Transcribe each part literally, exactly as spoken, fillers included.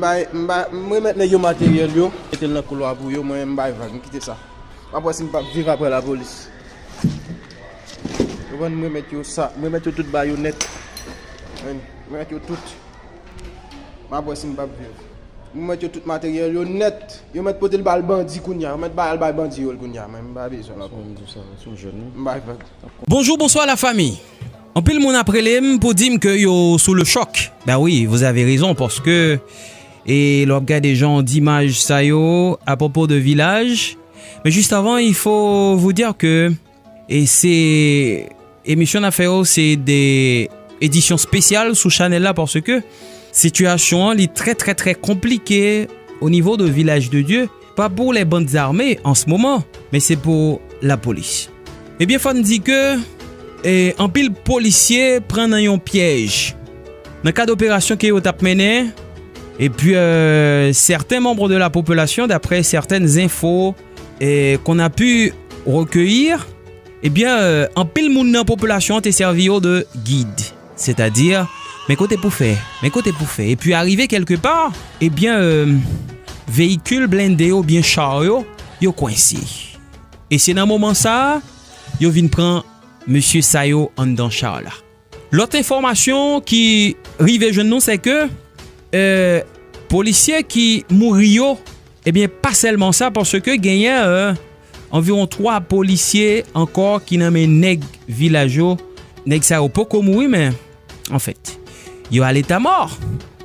M bay, m bay, m remèt nèg yo materyèl yo. Mete l nan koulwa pou yo, mwen menm m bay vag, m kite sa. M ap wè si m p ap viv apre lapolis. Ou konprann, m remèt yo sa, m remèt yo tout ba yo nèt. M remèt yo tout. M ap wè si m p ap viv. M remèt yo tout materyèl yo nèt. Yo mèt pote l ba l bandi kounye a. Yo mèt ba l bay bandi yo l kounye a. Mwen m pa bezwen l ankò. M bay vag. Bonjou, bonswa lafanmi. Anpil moun ap rele m pou di m ke yo sou le choc. Ben wi, vous avez raison, paske, e lè w ap gade jan d imaj sa yo, apwopo de vilaj. Men jis avan, il faut vous dire que, e se emisyon n ap fè yo, se de edisyon espesyal sou chanèl la, paske sitiyasyon an, li trè, trè, trè konplike o nivo de Vilaj de Dye. Pa pou les bandes armées en ce moment, men se pou lapolis. Ebyen, fò n di ke, e, anpil polisye pran nan yon pyèj. Nan kad operasyon ke yo t ap mennen, epi, e, certains membres de la population, d'après certaines infos, e, qu'on a pu recueillir, ebyen, e, anpil moun nan popilasyon an te sèvi yo de gid. Sètadi, men kote pou fè, men kote pou fè. Epi arive kèlkepa, ebyen, e, veyikil blende yo, oubyen cha yo, yo kwense. E se nan moman sa a, yo vin pran mesye sa yo anndan cha la. Lòt enfòmasyon ki rive jwenn nou, se ke, e, polisye ki mouri yo, ebyen, pa sèlman sa, paske genyen, e, anviwon twa polisye ankò ki nan men nèg vilaj yo. Nèg sa yo poko mouri, men, anfèt, yo a leta mò.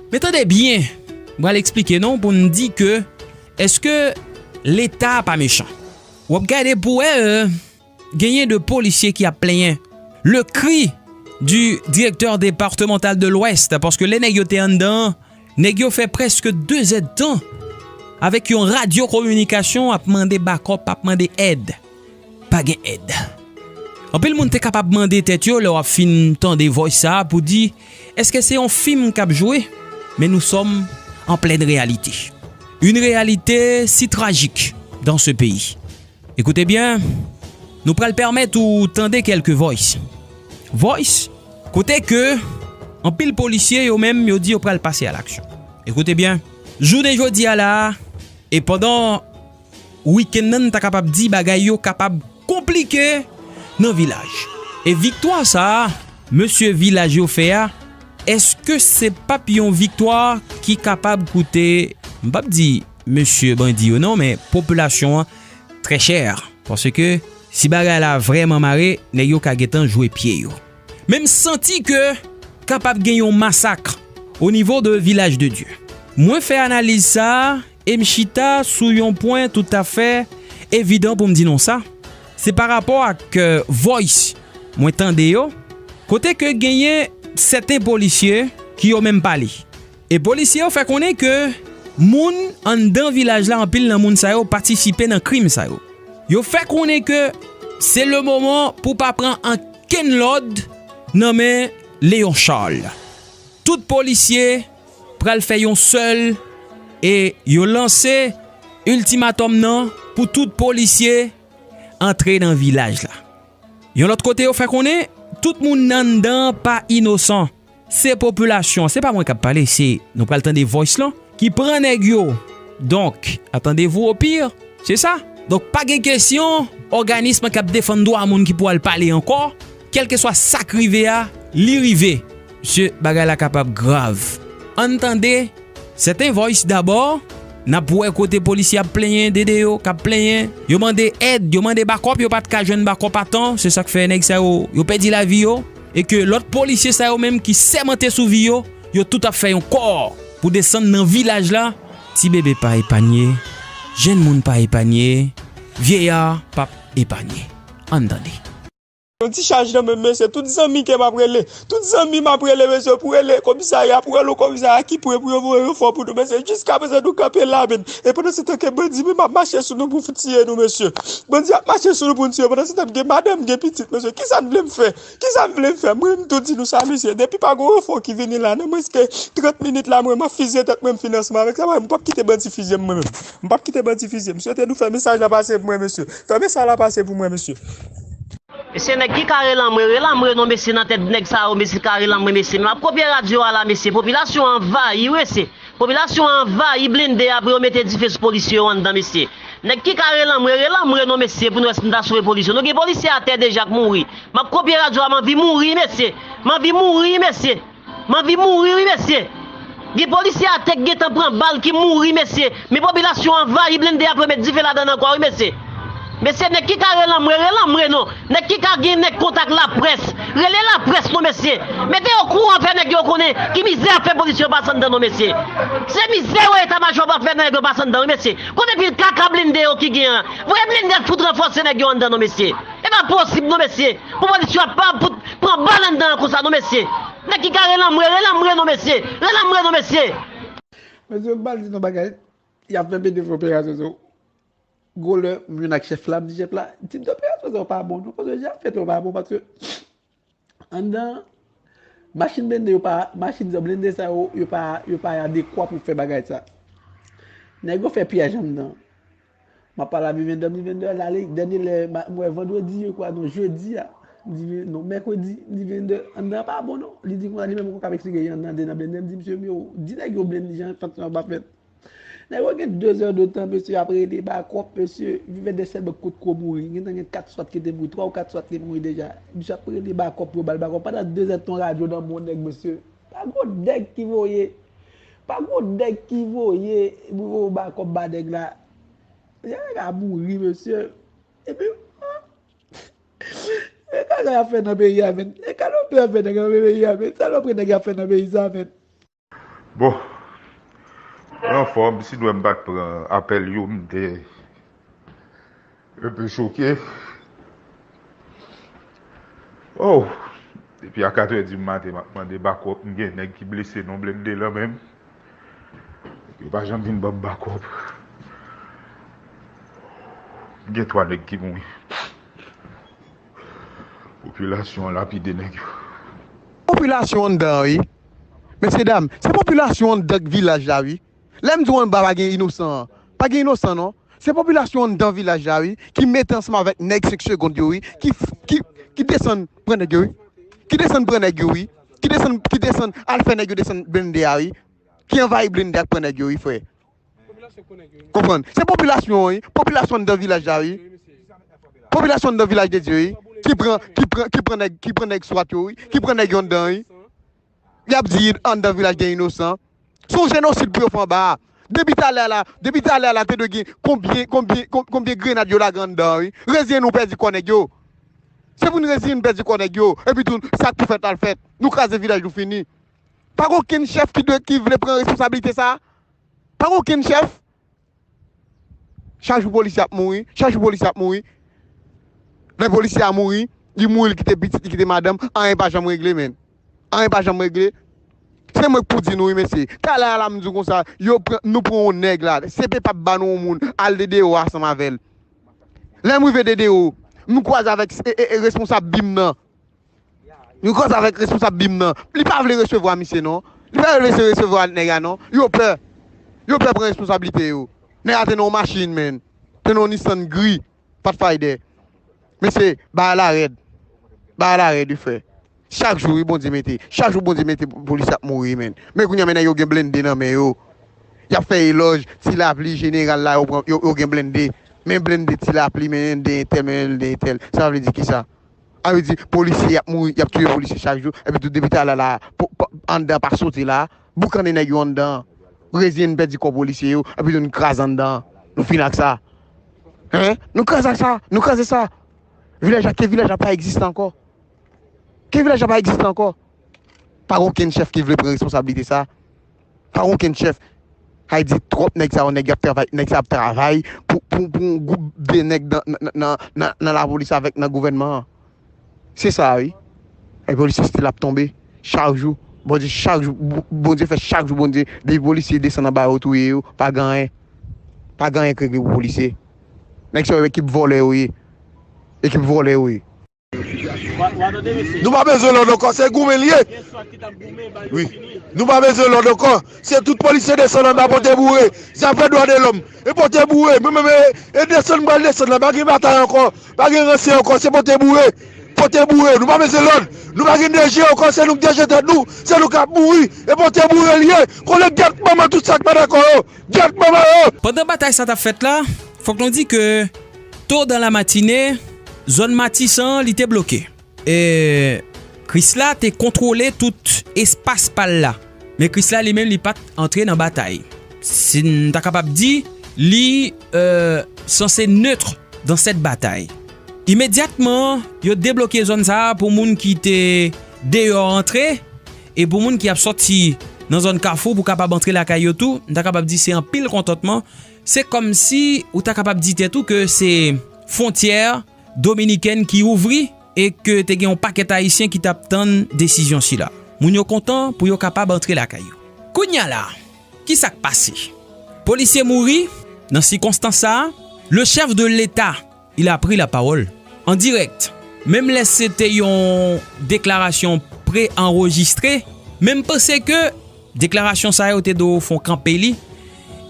Men tande byen, m pral eksplike nou pou n di ke, èske leta pa mechan? W ap gade pou wè, e, genyen de polisye ki ap plenyen. Le cri du directeur départemental de l'Ouest, paske lè nèg yo te anndan an, nèg yo fè prèske de zèdtan avèk yon radyo kominikasyon ap mande bakòp, ap mande èd. Pa gen èd. Anpil moun te kapab mande tèt yo lè w ap fin tande voice sa a pou di, èske se yon fim k ap jwe? Mais nous sommes en pleine réalité. Une réalité si tragique dans ce pays. Ekoute byen, nou pral pèmèt ou tande kèlke voice. Voice, kote ke anpil polisye yo menm yo di yo pral pase a laksyon. Ekoute byen, jounen jodi a la a, e pandan wikenn nan, n ta kapab di bagay yo kapab konplike nan vilaj. E viktwa sa a, mesye vilaj yo fè a, èske se p ap yon viktwa ki kapab koute, m p ap di mesye bandi yo non, men popilasyon an trè chè. Paske si bagay la vrèman mare, nèg yo ka gentan jwe pye yo. Men m santi ke kapab gen yon masak o nivo de Vilaj de Dye. Mwen fè analiz sa a e m chita sou yon pwen toutafè evidan pou m di nou sa. Se pa rapò ak, e, voice mwen tande yo, kote ke genyen sèten polisye ki yo menm pale. E polisye yo fè konnen ke moun anndan vilaj la, anpil nan moun sa yo patisipe nan krim sa yo. Yo fè konnen ke se le moman pou pa pran ankenn lòd nan men Léon Charles. Tout polisye pral fè yon sèl e yo lanse iltimatòm nan pou tout polisye antre nan vilaj la. Yon lòt kote, yo fè konnen tout moun anndan an pa inosan. Se popilasyon an, se pa mwen k ap pale, se, nou pral tande voice lan, ki pran nèg yo. Donc, attendez-vous au pire, se sa. Donk, pa gen kesyon òganis k ap defann dwa moun ki pou al pale ankò. Kèlkeswa sa k rive a, li rive. Mesye, bagay la kapab grav. Ann tande sèten voice dabò, n ap wè kote polisye ap plenyen, dede yo k ap plenyen. Yo mande èd, yo mande bakòp, yo pa t ka jwenn bakòp a tan. Se sa k fè nèg sa yo, yo pèdi lavi yo. E ke lòt polisye sa yo menm ki sèmante sou vi yo, yo tout ap fè yon kò pou desann nan vilaj la. Ti bebe pa epanye, jenn moun pa epanye, vyeyar p ap epanye. Ann tande. Yon ti chaj nan men m, mesye, tout zanmi ke m ap rele, tout zanmi m ap rele, mesye, pou rele komisarya, pou rele komisarya ki pre pou yo voye ranfò pou nou, mesye. Jiskaprezan, nou kanpe la, menm. E pandan se tan ke bandi menm ap mache sou nou pou tiye nou, mesye. Bandi ap mache sou nou pou n tiye. Pandan se tan, m gen madanm, m gen pitit, mesye. Kisa n vle m fè? Kisa n vle m fè? Mwen, m tou di nou sa, mesye. Depi pa gon ranfò ki vini la, nan mwens ke trant minit la, mwen, m ap fizye tèt mwen, m fin ansanm avèk sa. Mwen, m p ap kite bandi fizye m, mwen menm. M p ap kite bandi fizye m. M swete nou fè mesaj la pase pou mwen, mesye. Fè mesaj la pase pou mwen, mesye. Mesye, nèg ki ka rele anmwe, rele anmwe non, mesye, nan tèt nèg sa yo, mesye, ka rele anmwe, mesye. Men m ap kopye radyo a la, mesye. Popilasyon an anvayi, mesye. Popilasyon an anvayi blende a pou yo mete dife sou polisye yo anndan, mesye. Nèg ki ka rele anmwe, rele anmwe non, mesye, pou nou wè si nou ta sove polisye. Nou gen polisye atè deja k mouri. M ap kopye radyo a, m anvi mouri, mesye. M anvi mouri, mesye. M anvi mouri, wi, mesye. Gen polisye atè k gentan pran bal ki mouri, mesye. Men popilasyon an anvayi blende a pou yo met dife ladan l ankò, wi, mesye. Mesye, nèg ki ka rele anmwe, rele anmwe non. Nèg ki ka gen nèg kontak laprès, rele laprès non, mesye. Mete yo kouran, fè nèg yo konnen ki mizè ap fè polisye yo pase anndan non, mesye. Se mizè yo eta majò ap fè nèg yo pase anndan, wi, mesye. Kote pil kaka blende yo ki gen an? Voye blende al fout ranfòse nèg yo anndan non, mesye. E pa posib non, mesye. Pou polisye ap pa fout pran bal anndan an konsa non, mesye. Nèg ki ka rele anmwe, rele anmwe non, mesye. Rele anmwe non, mesye. Mesye, m pral di nou bagay. Y ap fè pede fè operasyon sou. Gwo lè m jwenn ak chèf la, m di chèf la, tip de operasyon sa yo pa bon non, paske jan ap fèt yo pa bon, paske anndan machin blende yo pa, machin blende sa yo, yo pa, yo pa adekwa pou fè bagay sa. Nèg yo fè pyèj anndan. M ap pale a Vivender, Vivender al ale, dènye lè, m wè vandredi, je kwa, non, jedi a, m di, non, mèkredi, m di, Vivender, anndan an pa bon non. Li di konsa, li menm poko ka eksplike jan anndan an te nan blende, m di, mesye, yo, di nèg yo blende, jan fèt sa yo pa fèt. Nèg yo gen de zè de tan, mesye, ap rele bakòp, mesye. Vivender sèlman kot ko mouri. Gentan gen kat swat ki te mouri, twa ou kat swat ki mouri deja. Misye ap rele bakòp pou yo ba l bakòp. Pandan de zè de tan radyo nan men yon nèg, mesye. Pa gon nèg ki voye. Pa gon nèg ki voye pou voye bakòp ba nèg la. Nèg la mouri, mesye. Epi, e kaka y ap fè nan peyi a, menn. E ka lòt y ap fè nèg nan peyi a, menn. Sa lòt nèg y ap fè nan peyi sa, menn. Bon, mwen anfòm, si nou wè m pa t pran apèl yo, m te enpe choke. Oh, depi a katrè di maten, m ap mande bakòp, m gen nèg ki blese nan blende lan menm. Yo pa janm vin ban m bakòp. M gen twa nèg ki mouri. Popilasyon an lapide nèg yo. Popilasyon anndan, wi. Mesye dam, se popilasyon anndan vilaj la, wi. Lè m di w anba pa gen inosan an, pa gen inosan non. Se popilasyon anndan vilaj la, wi, ki mete ansanm avèk nèg senk segond yo, wi, ki, ki, ki desann pran nèg yo, wi. Ki desann pran nèg yo, wi. Ki desann, ki desann al fè nèg yo desann blende a, wi. Ki anvayi blende ak pran nèg yo, wi, frè. Konprann? Se popilasyon, wi. Popilasyon anndan vilaj la, wi. Popilasyon anndan vilaj de Dye, wi. Ki pran, ki pran, ki pran nèg, ki pran nèg swat yo, wi. Ki pran nèg yo anndan, wi. Y ap di anndan vilaj gen inosan. Se yon jenosid pou yo fè anba a. Depi talè a la, depi talè a la, te dwe gen konbyen, konbyen, kon-, konbyen grenad yo lage anndan, wi. Reziyen nou pèdi kò nèg yo. Se pou n reziyen n pèdi kò nèg yo. Epi tou, sa k pou fèt al fèt. Nou kraze vilaj nou fini. Pa gen okenn chèf ki dwe, ki vle pran responsablite sa. Pa gen okenn chèf. Chak jou polisye ap mouri, chak jou polisye ap mouri. Lè polisye a mouri, li mouri, li kite pitit, li kite madanm, anyen pa janm regle, menn. Anyen pa janm regle. Se mwen k pou di nou, wi, mesye. Talè a la, m di w konsa, yo pran, nou pran yon nèg la, C P p ap ba nou yon moun, al de dewo ansanm avè l. Lè m rive de dewo, m kwaze avèk, e, e, e, responsab bim nan. Nou koze avèk responsab bim nan. Li pa vle resevwa misye non. Li pa vle se resevwa nèg la non. Yo pè. Yo pè pran responsablite yo. Nèg la te nan yon machin, menn. Te nan yon Nissan gri. Pathfinder. Mesye, bagay la rèd. Bagay la rèd, wi, frè. Chak jou, wi, Bondye mete. Chak jou, Bondye mete polisye ap mouri, menn. Men kounye a, men nèg yo gen blende nan men yo. Y ap fè elòj, Ti Lapli, jeneral la, yo pran, yo, yo gen blende. Men blende Ti Lapli, men blende entèl, men blende entèl. Sa vle di kisa? Sa vle di, polisye, y ap mouri, y ap touye polisye chak jou. Epi tou, depi talè la, po-, po-, anndan pa soti la. Boukannen nèg yo anndan. Reziyen n pèdi kò polisye yo. Epi tou, n kraze anndan. Nou fini ak sa. Hein? Nou kraze ak sa. Nou kraze sa. Vilaj la, ke vilaj la pa egziste ankò. Ke vilaj la pa egziste ankò. Pa gen okenn chèf ki vle pran responsablite sa. Pa gen okenn chèf. Sa vle di twòp nèg sa yo, nèg y ap travay, nèg sa ap travay pou, pou, pou yon gwoup de nèg nan, nan, nan, nan, nan lapolis avèk nan gouvènman an. Se sa, wi. E polisye still ap tonbe. Chak jou. Bondye, chak jou. Bo-, Bondye fè chak jou, Bondye. Depi polisye desann anba yo touye yo, pa gen anyen. Pa gen anyen k regle pou polisye. Nèg sa yo ekip vòlè yo ye. Ekip vòlè yo ye. Nou pa bezwen lòd ankò, se goumen l ye. Wi. Nou pa bezwen lòd ankò. Se tout polisye desann anba pote boure. Zafè dwa de lòm. E pote boure. Mwen menm, e, e desann m pral desann la. Pa gen batay ankò. Pa gen ranse ankò. Se pote boure. Pote boure, nou pa bezwen lòd. Nou pa gen D G ankò, se nou k D G tèt nou, se nou k ap mouri. E pote boure l ye. Konnen gyèt manman tout sa k pa dakò yo. Gyèt manman yo. Pandan batay sa t ap fèt la, fòk nou di ke tôt dans la matinée, zòn Matisan an li te bloke. E Krisla te kontwole tout espas pa l la. Men Krisla li menm li pa t antre nan batay. Si n ta kapab di, li euh, sanse neutre dans cette bataille. Imedyatman, yo debloke zòn sa a pou moun ki te deyò antre e pou moun ki ap sòti nan zòn Kafou pou kapab antre lakay yo tou, m ta kapab di se anpil kontantman. Se kòmsi ou ta kapab di tèt ou ke se fwontyè dominikèn ki ouvri e ke te gen yon pakèt Ayisyen ki t ap tann desizyon sila. Moun yo kontan pou yo kapab antre lakay yo. Kounye a la, ki sa k pase? Polisye mouri nan sikonstans sa a. Le chef de l'État, il a pris la parole en direct. Menm lè se te yon deklarasyon pre-anrejistre, men m panse ke deklarasyon sa yo te dwe fè w kanpe li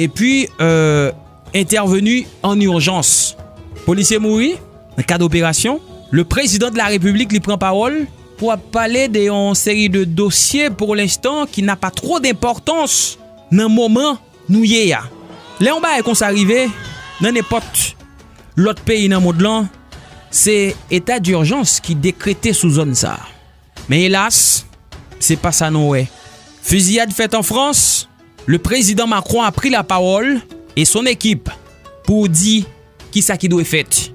epi euh, intervenu en urgence. Polisye mouri nan kad operasyon. Le président de la République li pran pawòl pou ap pale de yon seri de dosye pour l'instant ki n'a pas trop d'importance nan moman nou ye a. Lè yon bagay konsa rive nan nenpòt lòt peyi nan mond lan, se eta dijans ki dekrete sou zòn sa a. Men elas, se pa sa nou wè. Fiziyad fèt an Frans, le président Macron a pris la parole et son équipe pou di ki sa ki dwe fèt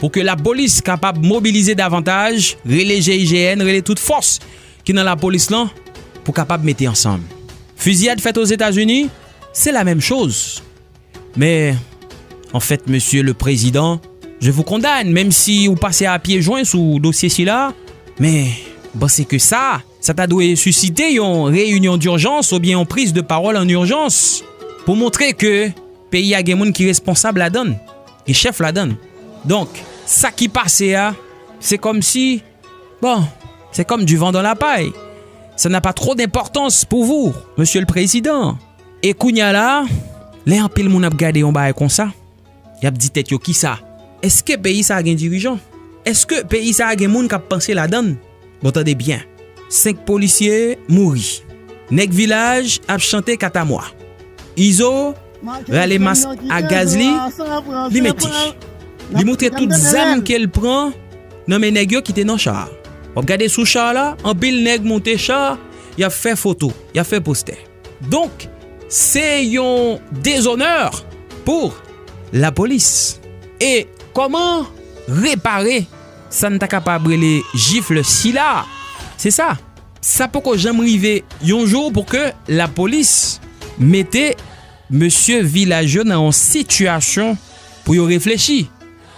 pou ke lapolis kapab mobilize davantaj, rele G I G N, rele tout fòs ki nan lapolis lan pou kapab mete ansanm. Fiziyad fèt Ozetazini, se la menm choz. Men, anfèt, mesye le prezidan, je vous condamne, menm si ou pase a pye jwen sou dosye sila, men, m panse ke sa, sa ta dwe sisite yon reyinyon dijans oubyen yon priz de pawòl an ijans pou montre ke peyi a gen moun ki responsab ladan l, gen chèf ladan l. Donk, sa ki pase a, se kòmsi, bon, c'est comme du vent dans la paille. Ça n'a pas trop d'importance pour vous, monsieur le président. E kounye a la, lè anpil moun ap gade yon bagay konsa, y ap di tèt yo kisa? Èske peyi sa a gen dirijan? Èske peyi sa a gen moun k ap panse ladan l? Bon, tande byen. Senk polisye mouri. Nèg vilaj ap chante katamwa. Izo rale mas a gaz li, li mete. Li montre tout zam ke l pran nan men nèg yo ki te nan cha a. W ap gade sou cha la, anpil nèg monte cha, y ap fè foto, y ap fè postè. Donk, se yon dezonè pou lapolis. E kòman repare sa n ta kapab rele jifl sila? Se sa. Sa poko janm rive yon jou pou ke lapolis mete mesye vilaj yo nan yon sitiyasyon pou yo reflechi.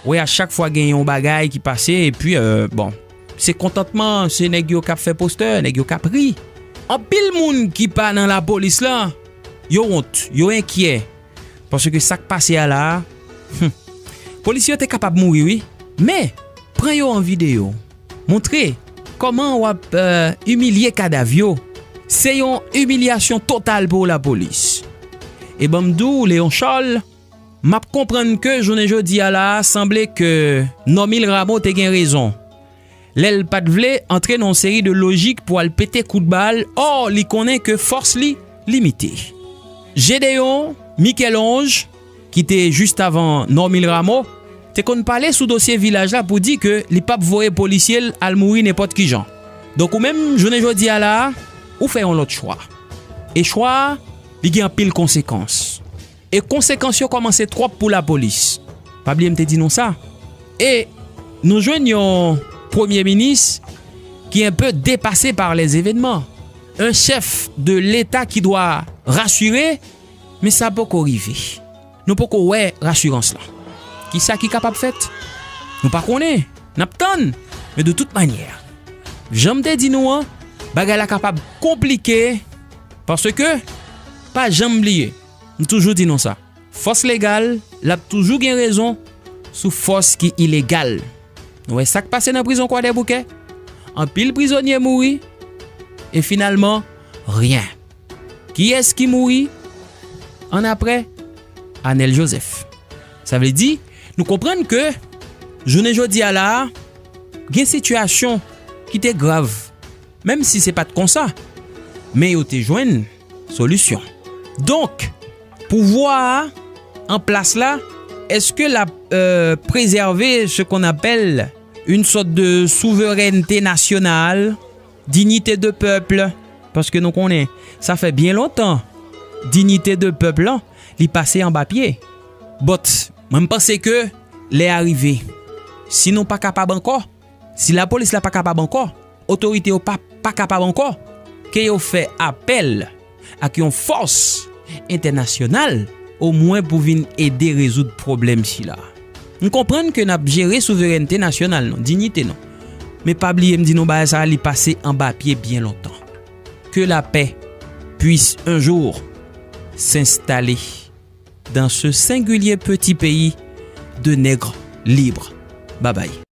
Wi, a chak fwa gen yon bagay ki pase, epi, euh, bon, se kontantman, se nèg yo k ap fè postè, nèg yo k ap ri. Anpil moun ki pa nan lapolis la, yo wont, yo enkyè. Paske sa k pase a la a, hmm, polisye yo te kapab mouri, wi. Men, pran yo an videyo. Montre kòman w ap euh, imilye kadav yo. Se yon imilyasyon total pou lapolis. E ban m di w, Leon Charles, m ap konprann ke jounen jodi a la a, sanble ke Normil Rameau te gen rezon lè l pa t vle antre nan yon seri de lojik pou al pete kout bal, ò, li konnen ke fòs li limite. Jedeyon Michel-Ange, ki te jis avan Normil Rameau, te konn pale sou dosye vilaj la pou di ke li p ap voye polisye l al mouri nenpòt ki jan. Donk, ou menm, jounen jodi a la a, ou fè yon lòt chwa. E chwa a, li gen anpil konsekans. E konsekans yo kòmanse twòp pou lapolis. Pa bliye m te di nou sa. E nou jwenn yon premye minis ki un peu dépassé par les événements. Un chef de l'État qui doit rassurer, men sa poko rive. Nou poko wè rasirans lan. Kisa ki kapab fèt? Nou pa konnen. N ap tann. Men de tout manyè, jan m te di nou an, bagay la kapab konplike, paske, pa janm bliye, m toujou di nou sa, fòs legal, l ap toujou gen rezon sou fòs ki ilegal. Nou wè sa k pase nan prizon Kwadèboukè? Anpil prizonye mouri, e finalman, ryen. Kiyès ki mouri annapre? Anèl Jozèf. Sa vle di, nou konprann ke jounen jodi a la a, Gen sitiyasyon ki te grav, menm si se pa t konsa, men yo te jwenn solisyon. Donk, pouvwa a an plas la, èske l ap euh, préserver ce qu'on appelle une sorte de souveraineté nationale, dignité de peuple? Paske nou konnen, sa fè byen lontan, dignité de peuple lan, li pase anba pye. But, mwen m panse ke lè a rive, si nou pa kapab ankò, si lapolis la pa kapab ankò, otorite yo pa, pa kapab ankò, ke yo fè apèl ak yon fòs entènasyonal, omwen pou vin ede rezoud pwoblèm sila. M konprann ke n ap jere souverènte nasyonal nou, dinyite nou. Men pa bliye m di nou bagay sa a, li pase anba pye byen lontan. Que la paix puisse un jour s'installer dans ce singulier petit pays de nègres libres. Bye bye.